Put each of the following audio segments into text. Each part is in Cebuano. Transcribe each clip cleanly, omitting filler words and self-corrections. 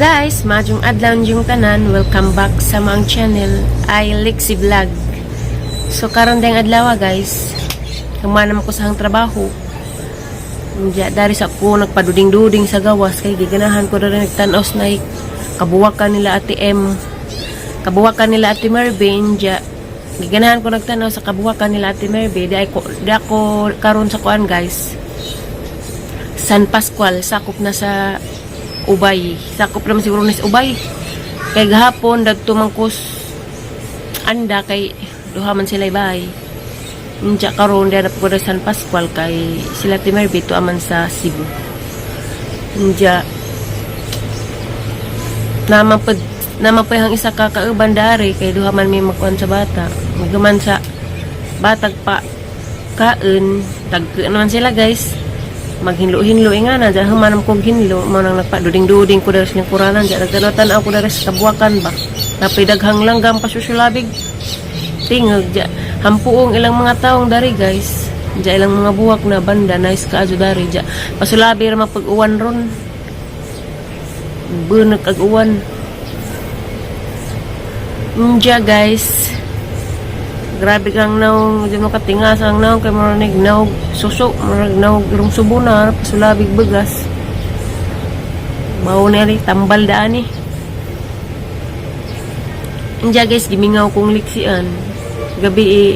Guys, maayong adlaw yung tanan. Welcome back sa among channel, ay Lexie Vlog. So karon ding adlaw, guys, human naman ko sa hang trabaho. Diya, dari sa ko nagpaduding-duding sa gawas kay giganahan ko rin nagtan-aw na kabuwakan nila Ate M. Kabuwakan nila Ate Mervin, diya. Giganahan ko nagtan-aw sa kabuwakan nila Ate Mervin. Di ako karon sa kuan, guys. San Pascual, sakop na sa Ubay. Sakop naman siguro na sa Ubay. Kay gahapon, dagto man ko anda kay duha man sila ibay. Unya karon di na po ko sa San Pascual kay sila Ate Mervin to aman sa Cebu. Unya naman pa yung isa ka kauban dari kay duha man may magkuan sa bata. Magaman sa batag pa kaon, tagka naman sila, guys. Maghinlo-hinlo nga na diyan human kog hinlo mo nang nagpaduding-duding ko diri sa kuranan diyan, nagtanaw-tanaw ko diri sa kabuwakan ba. Napay daghang langgam pa susulabig. Tingog diya. Hampuong ilang mga taong dari, guys. Diya ilang mga buwak na banda, nice kaadyo dari diya. Pasulabi ra mapag-uwan ron. Bunag ag uwan. Diya, guys. Grabe kang naong, di mo katingas ang naong kay murag naog suso, murag naog irong subo na, pasulabig bagas. Mao na rin, tambal daan eh. Diya, guys, gimingaw kong liksian. Gabi eh,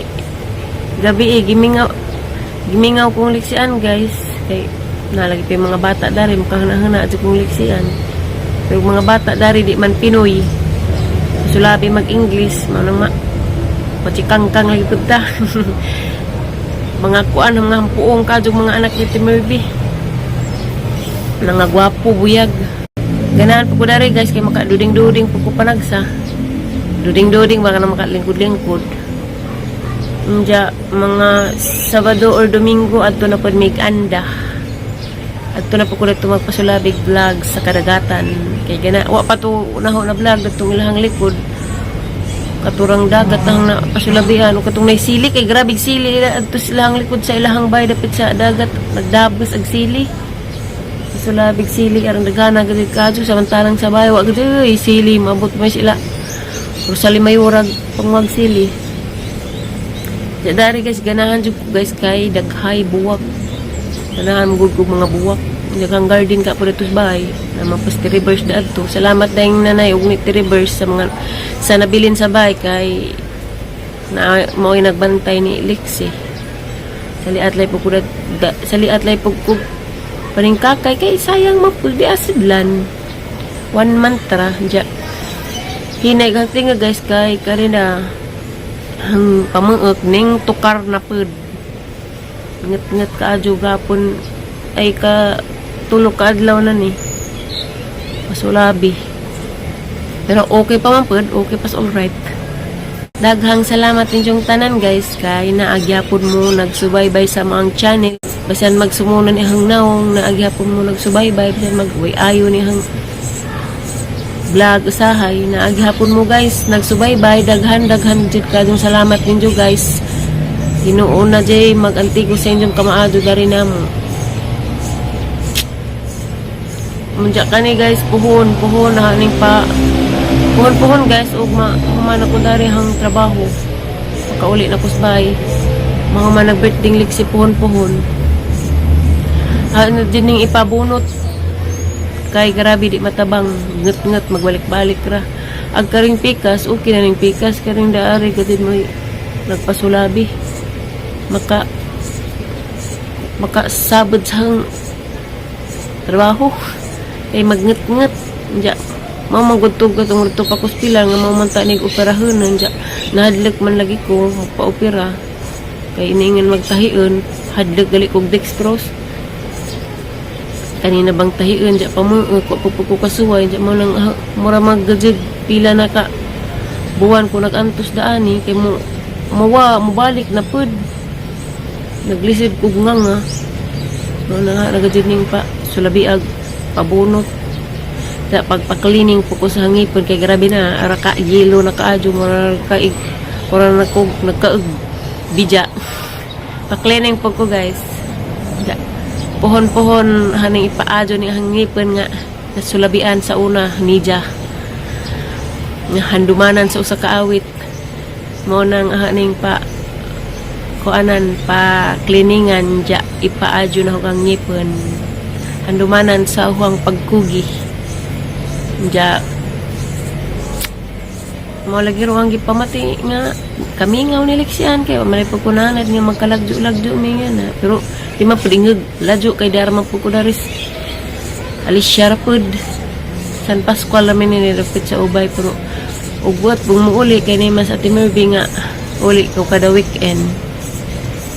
gabi eh, gimingaw kong liksian, guys. Kay, nalagi pa yung mga bata dari, makahana-hana at kong liksian. Pero mga bata dari, di man Pinoy. Sulabi mag-English, manang ma, pachikangkang lagi pud ta. Mga kuan, mga hampuong kadyo mga anak ni Timerby. Mga gwapo, buyag. Ganahan po ko dari, guys, kay makaduding-duding po ko panagsa. Duding-duding baka na makalingkod-lingkod. Unya, mga Sabado or Domingo adto na pod mig anda. Adto na po ko dito magpasulabig vlog sa kadagatan. Kay gana wa pa to naho na vlog datong ilahang likod. Katurang dagat ang na pasulabihan o katong nay sili kay grabe sili adto sa ilahang likod, sa ilahang bay dapit sa dagat, nagdabos ag sili. Pasulabig sili aron daghana gid kadyo, samantalang sa bay wa gid uy, sili, maabot mo sila. Rosali Mayorag pangwag sili. Di dari, guys, ganahan jud ko, guys, kay daghay buwak. Ganahan mo gud mga buwak. Daghang garden ka po dito sa bahay. Naman po sa reverse da adto. Salamat dayong nanay ug ni reverse sa mga sa nabilin sa bahay kay na mao'y nagbantay ni Lexi. Saliat lay po ko da, saliat lay po ko paningkakay kay sayang mapul di asidlan. One month ra diya. Hinay kang tinga, guys, kay kanina ang pamuok ning tukar na pud. Ngat-ngat ka adyo gapon ay ka tulog ka adlaw na ni. Pasulabi. Pero okay pa man pud, okay pas, alright. Daghang salamat ninyong tanan, guys, kay naagyapon mo nagsubaybay sa mga channel. Basan magsumunan ihang naong, naagyapon mo nagsubaybay, basan magway ayo ni hang vlog usahay, naagyapon mo, guys, nagsubaybay. Daghan daghan jud kadong salamat ninyo, guys. Ginoo na jay magantigo sa inyong kamaado dari namo. Munja kani, guys, puhon puhon na haning pa puhon puhon, guys, ug ma human ako dari hang trabaho, makauli na ko sa bahay, mga man nag birthday liksi puhon puhon ano din ning ipabunot kay grabe di matabang, nget-nget, magbalik-balik ra. Ag karing pikas, okay na ning pikas karing daari kadid mo nagpasulabi maka maka sabad sa trabaho kay magnget-nget. Diya mao man gud tug katong rito pa kuspila nga mao man ta nig operahon. Diya nahadlok man lagi ko magpa-opera kay iniingan magtahion, hadlok gali kog dextrose kanina bang tahion diya pa mo ko pa ko kasuway diya mo nang mura maggajig pila na ka buwan ko nag-antos daani kay mo mawa mobalik na pud, naglisod kog nga nga no na nga nagajud ning pa sulabiag pabunot da pagpa-cleaning po ko sa hangipon kay grabe na ara ka yelo na kaadyo, mura ka mura na ko nagkaug bija. Pa-cleaning po ko, guys. Da pohon-pohon haning ipaadyo ni hangipon nga. Nasulabian sa una nija nga handumanan sa usa ka awit mo nang ning pa kuanan, pa cleaningan ja, ipaadyo na ang ngipon, handumanan sa huwang pagkugi ja. Mo lagi ro ang gipamati nga kamingaw ni Lexian kay wa man pud ko nanad nga magkalagjo-lagjo mi nga na, pero di man pud ingeg ladyo kay dara man pud ko daris Alicia ra pud, San Pascual ra mi ni nilapit sa Ubay. Pero ugwat bung muuli kay ni mas Ate Merby nga uli ko kada weekend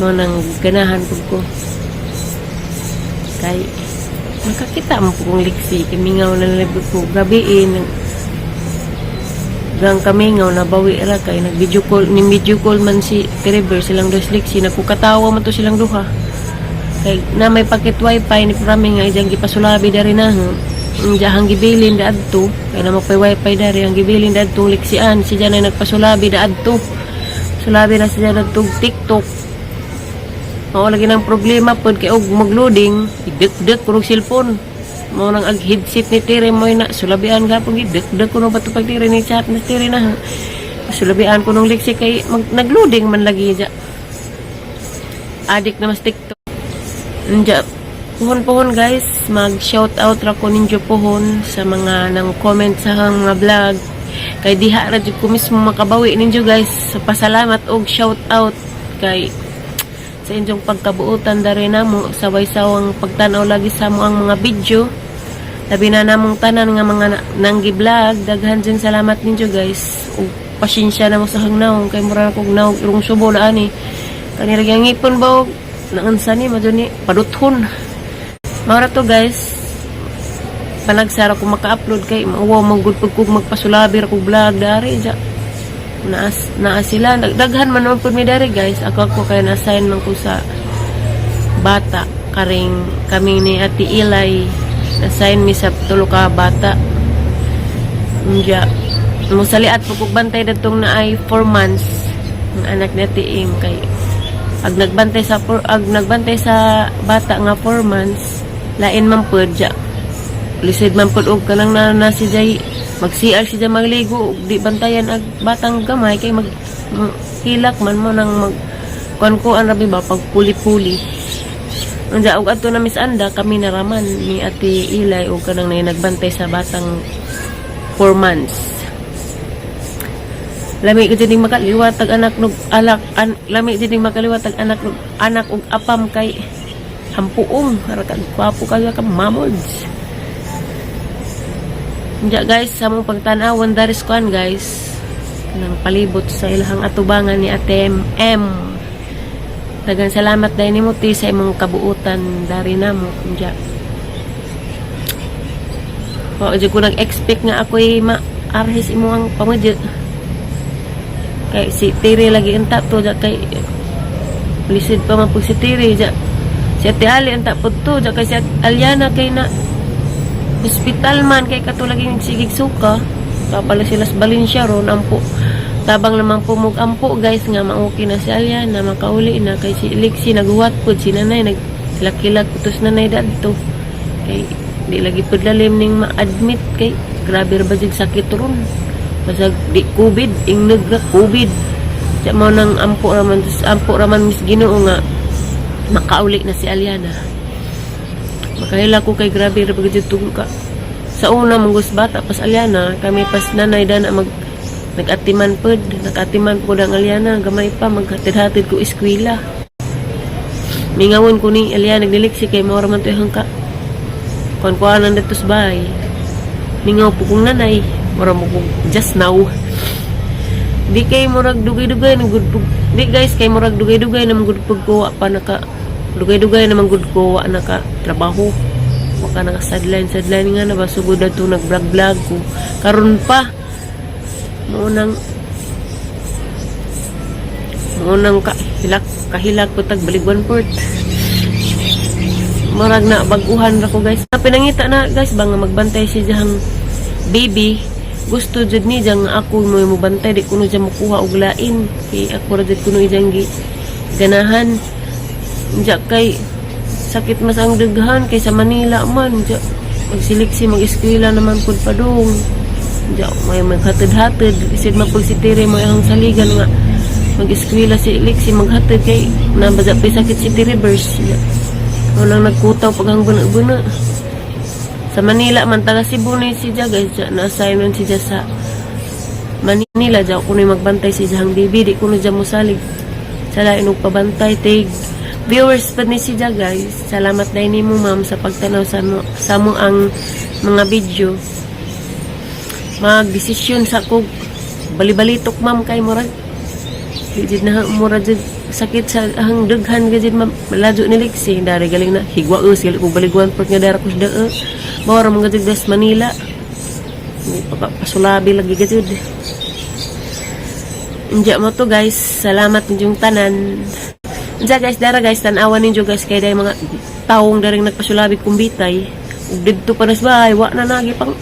mo nang ganahan pud ko kay makakita mo po kong liksi kay mingaw na lang ko gabi eh. Gang kamingaw nabawi ra kay nag video call ni, video call man si Trevor silang dos liksi, nagkukatawa man to silang duha kay na may packet wifi ni Prami nga ijang gipasulabi dari na. Diya ang gibilin da adto kay na magpay wifi dari, ang gibilin da adto liksian si Janay, nagpasulabi da adto, sulabi na siya adto TikTok. Mao lagi ng problema pod kay og magloading, idek-dek kunog cellphone. Mao nang ag headset ni Tere mo na sulabian gapon, gidek-dek kuno ba to pag Tere ni chat ni Tere na. Sulabian ko nung liksi kay nagloading man lagi ja. Adik na mas TikTok. Nja, puhon-puhon guys, mag shout out ra ko ninyo puhon sa mga nang comment sa hang mga vlog. Kay diha ra jud ko mismo makabawi ninyo guys. So, pasalamat og shout out kay sa inyong pagkabuotan dari namo, saway-sawang pagtanaw lagi sa mo ang mga video. Labi na namong tanan nga mga nanggi-vlog, daghan din salamat ninyo guys. Ug pasensya na mo sa hangnaw kay mura na kog nawong irong subo na ani. Kani lagi ang ngipon ba og naunsa ni madyo ni paduthon. Mao to guys. Panagsara ko maka-upload kay mauwaw man gud pag kog magpasulabi ra kog vlog dari ja. Naas naa sila, daghan man naman pud mi dari guys. Ako kay na-assign man ko sa bata karing kami ni Ate Ilay, na-assign mi sa tulo ka bata. Unya musaliat po kog bantay datong naay 4 months ang anak ni Ate Im kay ag nagbantay sa bata nga 4 months, lain man pud ja, lisod man pud og kanang na si Jay mag CR si Jay magligo ug di bantayan ag batang gamay kay mag hilak man mo nang mag kuan ko ang rabi ba pagpuli-puli. Unja og adto na Miss Anda, kami naraman ni Ate Ilay og kanang nay nagbantay sa batang 4 months. Lami ko ding makaliwat ag anak nog alak an, lami jud ning makaliwat ag anak nog anak og apam kay hampuong ra ka, gwapo kayo ka mamods. Diya guys, sa mong pagtan-awan daris kuan guys, nang palibot sa ilahang atubangan ni Ate M. M. Daghang salamat dahil nimo ti sa imong kabuutan dari namo. Diya. Wa jud ko nag-expect nga ako'y ma-arhis imo ang pamudyo. Kay si Tiri lagi unta to ja, kay lisod pa man pug si Tiri ja. Si Ate Ali unta pud to ja, kay si Ate Aliana kay na hospital man kay kato lagi sigig suka. Kapala sila sa Valencia ron, ampo. Tabang naman po mug ampo guys nga ma-okay na si Aliana, makauli na kay si Lexi naghuwat pud, si nanay naglakilak putos nanay dadto. Kay di lagi pud lalim ning ma-admit kay grabe ra ba jud sakit ron. Basag di COVID, ingnog ra COVID. Sa mo nang ampo raman Miss Ginoo nga makauli na si Aliana. Makahila ko kay grabe ra pag jud ka. Sa una mong bata pas Aliana, kami pas nanay dana mag nag-atiman pod, nag-atiman pod ang Aliana, gamay pa maghatid-hatid ko eskwela. Mingawon ko ni Aliana nagdiliksi kay mao ra man to ka. Kuan-kuanan dito sa bahay. Mingaw po kong nanay. Mura mo kong just now. Di kay murag dugay-dugay nang gud di guys, kay murag dugay-dugay naman gud pag ko wa pa naka dugay-dugay naman gud ko wa naka trabaho. Wa ka naka sideline sideline nga na ba, sugod to nag vlog vlog ko. Karon pa mo nang kahilak kahilak ko tag balig one fourth. Murag na baguhan ra ko guys. Pinangita na guys ba nga magbantay si diyang baby, gusto jud ni diyang nga ako mo bantay, di kuno dyan makuha og lain kay ako ra jud kuno ijang gi ganahan. Diya kay sakit mas ang daghan kay sa Manila man diya. Pag si Lexi mag-eskwela naman pud padung. Diya, may maghatid-hatid. Isid mapag si Tere mo ang saligan nga mag-eskwela si Lexi maghatid kay nabada pa sakit si Tere Verse. Walang nagkutaw pag ang buna-buna. Sa Manila man, taga Cebu ni si Ja guys. Ja, na-assign si Ja sa Manila. Ja, kuno magbantay si Jahang baby. Di kuno ja mosalig. Sa lain og pabantay. Tig viewers pa ni si Ja guys. Salamat dahil nimo, ma'am, sa pagtanaw sa mo ang mga video. Magdesisyon sa kog balibalitok, ma'am, kay murag di jud na mura jud sakit sa ang daghan ka jud, ma'am, ladyo ni Lexi dari galing na higwa us gali ko baliguan port nga dara ko sa daa mao ra mga jud des Manila. Hindi pa pasulabi lagi ka jud. Unja mo to guys, salamat ninyong tanan. Unja guys, dara guys, tan-awan ninyo guys kay day mga taong daring nagpasulabi kumbitay. Ug didto pa nas bahay, wa na nagi pang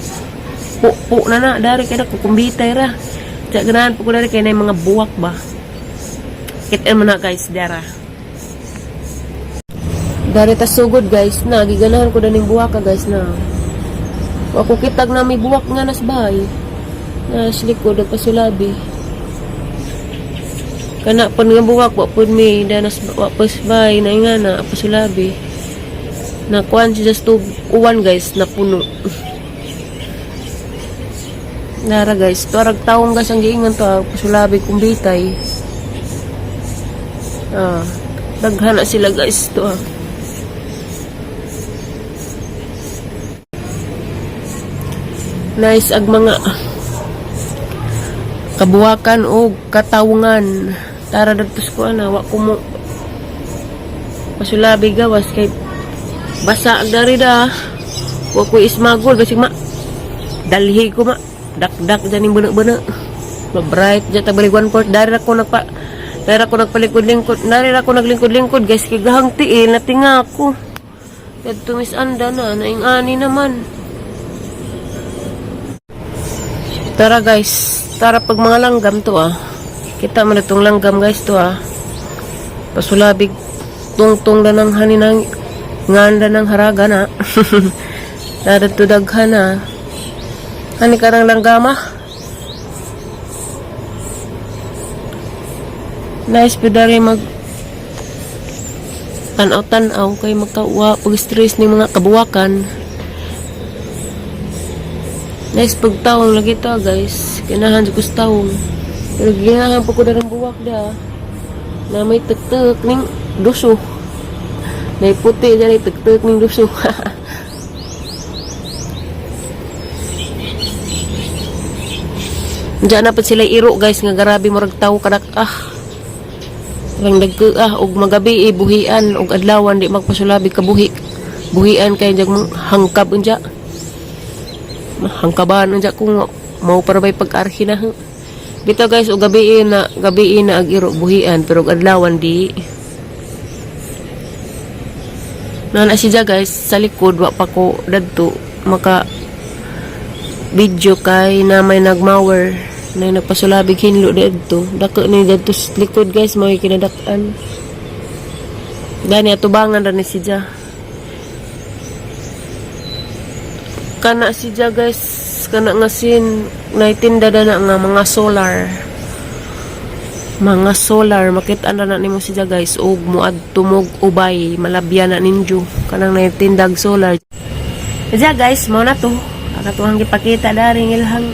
pu na na dari kay nagkukumbitay ra. Diya ganahan po ko dari kay na mga buwak ba. Kitain mo na guys, dara. Dari ta sugod guys na giganahan ko daning buwak ka guys na. Wa ko kitag na may buwak nga nas bahay. Na sa likod pasulabi. Kana pud nga buwak wa pud mi danas wa pa bahay na nga na pasulabi. Na kuan si just uwan guys na puno. Nara guys, tuarag taong guys ang giingon to ah, pasulabi kumbitay. Ah, daghan na sila guys to ah. Nice ag mga kabuwakan o katawungan. Tara dadto sa kuan wa ko mo pasulabi gawas kay basa ag dari da. Wa ko ismagol basig ma dalhi ko ma dakdak dyan yung buna-buna. Ma-bright dyan tabalig one port. Dari ako nagpalikod-lingkod. Dari ako naglingkod-lingkod guys. Kay gahang tiil natinga ako. Kadto Miss Anda na naing ani naman. Tara guys, tara pag mga langgam to ah. Kita mo na tong langgam guys to ah. Pasulabig tungtong na ng haninang nganda ng haraga na. Tara to daghan na. Hani karang langgama. Nice po dari mag tanaw-tanaw kay magkawa pag stress ni mga kabuwakan. Nice pagtaong lagi to guys. Ganahan ko sa taong. Pero ganahan po ko na ng buwak da. Na may tek-tek ning duso. May puti dyan ay tek-tek ning duso. Diyan na pa sila iro guys nga garabi murag tawo kadak ah. Rang dagko ah og magabi eh, buhian og adlawan di magpasulabi kabuhi. Buhian kay jag mong hangkab unja. Hangkaban unja kung mao para bay pag-arhi na. Bitaw guys og gabi na ag iro buhian pero og adlawan di. Nana siya guys sa likod wa pa ko dadto maka video kay na may nagmawer na nagpasulabig hinlo didto. Dako ni didto sa likod guys mao kinadak-an. Gani atubangan ra ni siya. Kana siya guys kana nga sin naitinda na nga mga solar. Mga solar makita na na nimo siya guys og muadto mog ubay malabya na ninyo kanang naitindag solar. Siya guys mao na to. Akatuhang gipakita dari ilhang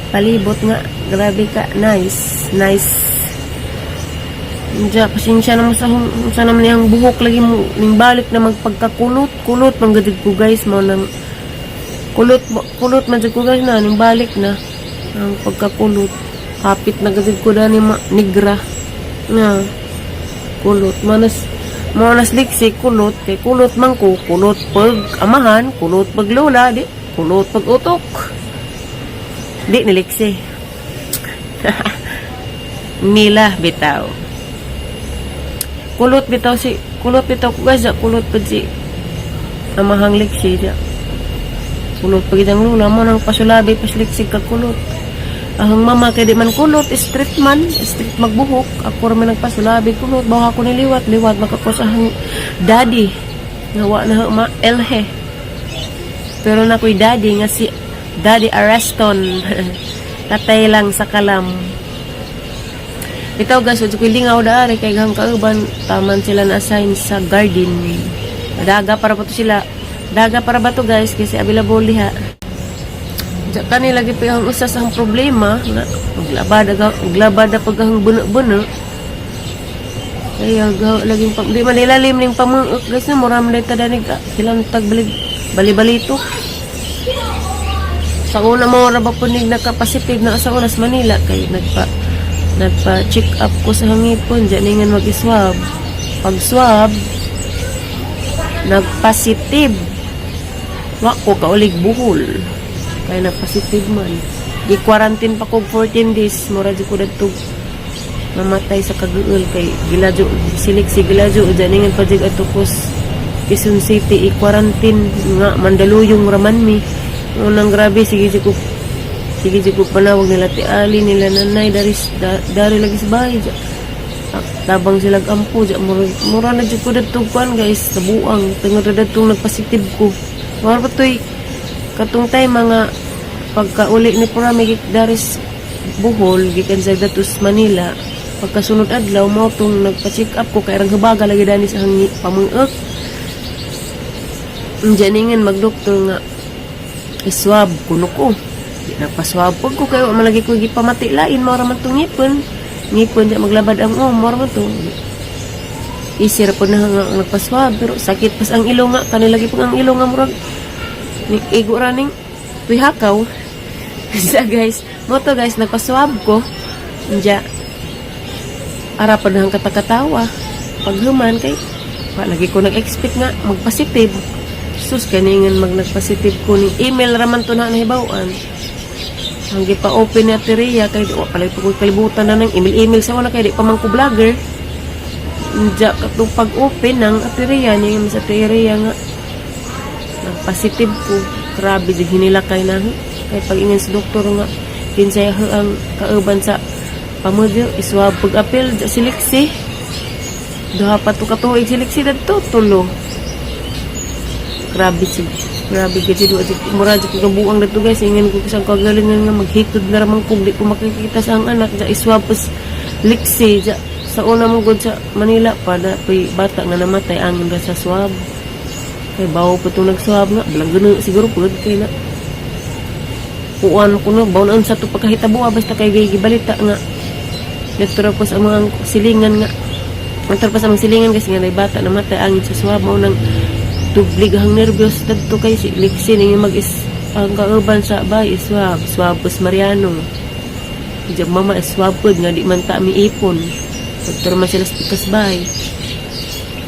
palibot nga grabe ka nice nice. Diya, pasensya na mo sa, sa naman niyang buhok lagi mo ning balik na magpagkakulot kulot man gud ko guys mo nang kulot kulot man jud ko guys na ning balik na ang pagkakulot hapit na gud ko dani ma, negra nga kulot manas mo nas liksi kulot kay kulot man ko, kulot pag amahan, kulot pag lola, di kulot pag utok di niliksi nila bitaw kulot bitaw si kulot bitaw ko guys kulot pag si amahang liksi di kulot pag itang lula mo nang pasulabi pasliksi ka kulot. Ang mama kay di man kulot, street man, street magbuhok. Ako ra man nagpasulabi kulot, bawa ako niliwat, liwat makakos ang daddy. Nga wa na ma elhe. Pero na ko'y daddy nga si Daddy Areston. Tatay lang sa kalam. Ito guys, so ko'y lingaw daari kay gahang kauban taman sila na assign sa garden. Daga para pa to sila. Daga para ba to, guys, kasi available diha. Diya kani lagi pa yung usa sa problema nga maglabada pag ang buno-buno. Kaya laging pa, di man ilalim ning pamungok, guys, na mura man ta danig silang tagbalig bali-balito. Sa una mo ra ba po nig nagka-positive na sa unas Manila kay nagpa check up ko sa hangipon diyan ningan mag-swab. Pag swab, nagpositive. Wa ko kaulig Bohol. Kaya nagpositive man. Gi-quarantine pa ko 14 days. Mura di ko dadto mamatay sa kaguol kay giladyo silik si giladyo diyan ningan pa jud ato ko Quezon City i-quarantine nga Mandaluyong raman mi. Unang grabe, sige jud ko panawag nila ti Ali, nila nanay dari dari lagi sa bahay dya. Tabang sila ampo dya, mura na jud ko dadto kuan, guys, nabuang tungod ra dadtong nagpositive ko. Mura pa to'y katong tay mga pagkauli ni Purami daris Bohol gikan sa datos Manila, pagkasunod adlaw mao tong nagpa-check up ko kay rang hubaga lagi dani sa hangi pamungok. Diyan magdoktor nga iswab kuno ko. Di nagpa-swab pag ko kay wa man lagi ko gipamati lain, mao ra man tong ngipon. Ngipon di maglabad ang oh, mao ra man to. Easy ra pud na nga ang nagpa-swab pero sakit pas ang ilong nga kani lagi pud ang ilong nga murag ni igo ra ning tuhakaw. Sa guys, mo to guys, nagpa-swab ko. Diya ara pa na ang katakatawa. Paghuman kay wa lagi ko nag-expect nga magpositive. Sus, kaningan mag nagpositive ko ni email raman to na nahibaw-an. Ang gipa-open ni Ate Rhea kay wa pala ko kalibutan na ng email-email sa una kay di pa man ko vlogger. Diya katong pag-open ng Ate Rhea niya sa Ate Rhea nga nagpositive ko. Grabe jud hinilakay na kay pag-ingon sa doktor nga kinsay ang kauban sa pamudyo, iswab pag-apil dya si Lixie. Duha pa to katuig si Lixie dadto, tulo. Grabe si grabe gid jud, mura jud ko buang dadto, guys. Ingon ko sa kagalingan nga maghitod na ramang kog di ko makikita sa ang anak. Dya iswab pas Lixie dya sa una mo gud sa Manila pa na puy bata nga namatay angin ra sa swab kay bawo pa itong nag-swab nga balang gano siguro pud kay na kuan ko no bawo na sa to pagkahitabo. Basta kay gibalita nga dito ra po sa mga silingan nga dito pa sa mga silingan kasi nga nay bata namatay angin sa swab. Mao nang dublig ang nervyos dadto kay si Lixie ning mag is ang kauban sa bay iswab swab pus Mariano. Diya mama iswab pud nga di man ta miipon. Dito man sila sa pikas bay.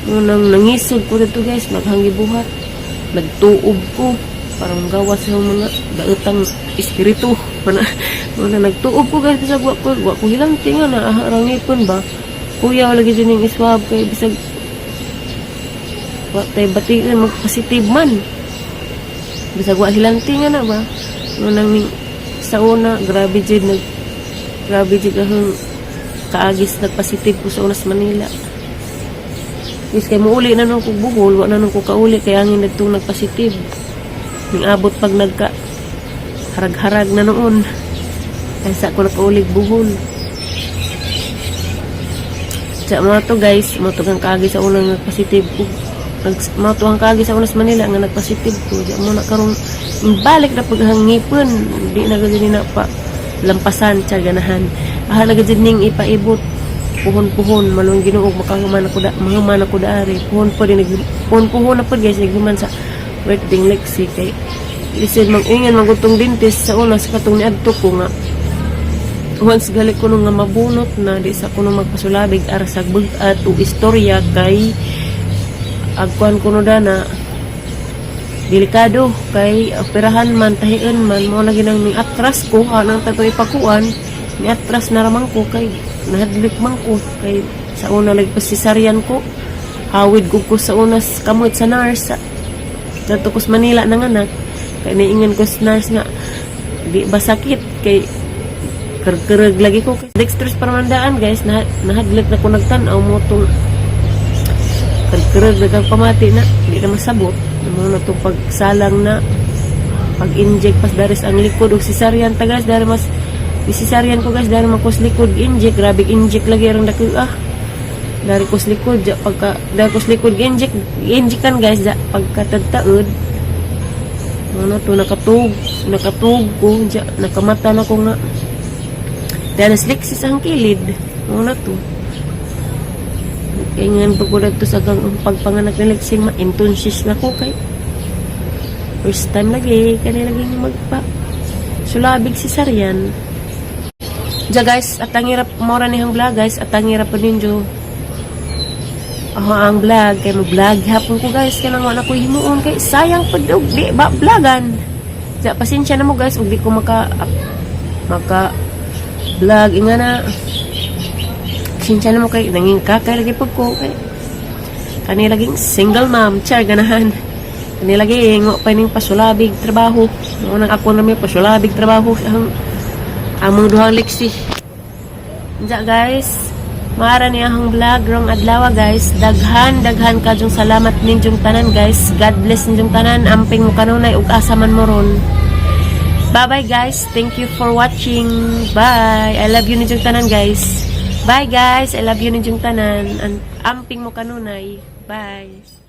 Unang nangisog ko dito, guys, naghangi buhat. Nagtuob ko. Parang gawas yung mga daetang espiritu. Mana, mana nagtuob ko, guys, bisag wa ko hilang tinga na ah, rangipon ba. Kuya lagi din yung iswab kay bisag wa tay batian magpositive man. Bisag wa hilang tinga na ba. Unang ning sa una grabe jud ahong kaagis nagpositive ko sa unas Manila. Is kay muuli na nung kog Bohol, wa na nung ko kauli kay angin nagtong nagpositive. Ning abot pag nagka harag-harag na noon. Kaysa ko nakaulig Bohol. Sa mga to, guys, mo to kang kaagi sa unang nagpositive ko. Nag, mo to ang kaagi sa unas Manila nga nagpositive ko. Di mo na karong balik na paghangipon, di na gud na pa lampasan sa ganahan. Ah, na gud ning ipaibot puhon-puhon maluwang Ginoo makahuman ako da mahuman ako daari puhon po din nag puhon-puhon na pod, guys, naghuman sa birthday Lexi kay lisod mang ingan magutong dentist sa una sa katong niadto ko nga once gali ko nung nga mabunot na di sa kuno magpasulabig ara sa bug-at o istorya kay agkuan kuno dana delikado kay operahan man, tahian man. Mo lagi nang ning atras ko anang tato ipakuan ni atras na ramang ko kay nahadlik man ko kay sa una lagi pa cesarean ko. Hawid ko sa unas kamot sa nurse sa ko sa Manila nang anak kay niingan ko sa nurse nga di ba sakit kay kerkereg lagi ko dextrose paramandaan, guys. Na nahadlok na ko nagtan-aw mo tong kerkereg kang pamati na di na masabot mo na tong pagsalang na. Pag-inject pas daris ang likod og cesarean ta, guys, dari mas cesarean ko, guys, dari man ko sa likod inject. Grabe inject lagi ang dako ah. Dari ko sa likod ja, pagka dari ko sa likod inject, inject kan, guys, ja pagkatadtaod ano to, nakatug nakatug ko ja, nakamata na ko nga dahil sliksis ang kilid ano to. Kaya nga pagkulag to sa gang ang pagpanganak ni Lexing, ma-intonsis na ko kay first time lagi kani lagi magpa sulabig si Saryan. Ja, guys, at ang hirap mora ni ang vlog, guys, at ang hirap pa ninyo ako ang vlog kay mo vlog hapon ko, guys, kay nang wala ko himuon kay sayang pud og di ba vlogan. Ja, pasensya na mo, guys, ug di ko maka maka vlog inga na. Pasensya na mo kay nanging kakay lagi pag ko kay kani laging single mom char ganahan kani lagi ngo pa ning pasulabig trabaho. Unang ako na may pasulabig trabaho ang among duhang liksi. Ja, guys, maara ni akong vlog rong adlaw, guys. Daghan daghan kaayong salamat ninyong tanan, guys. God bless ninyong tanan. Amping mo kanunay ug asa man mo ron. Bye bye, guys. Thank you for watching. Bye. I love you ninyong tanan, guys. Bye, guys. I love you ninyong tanan. Amping mo kanunay. Bye.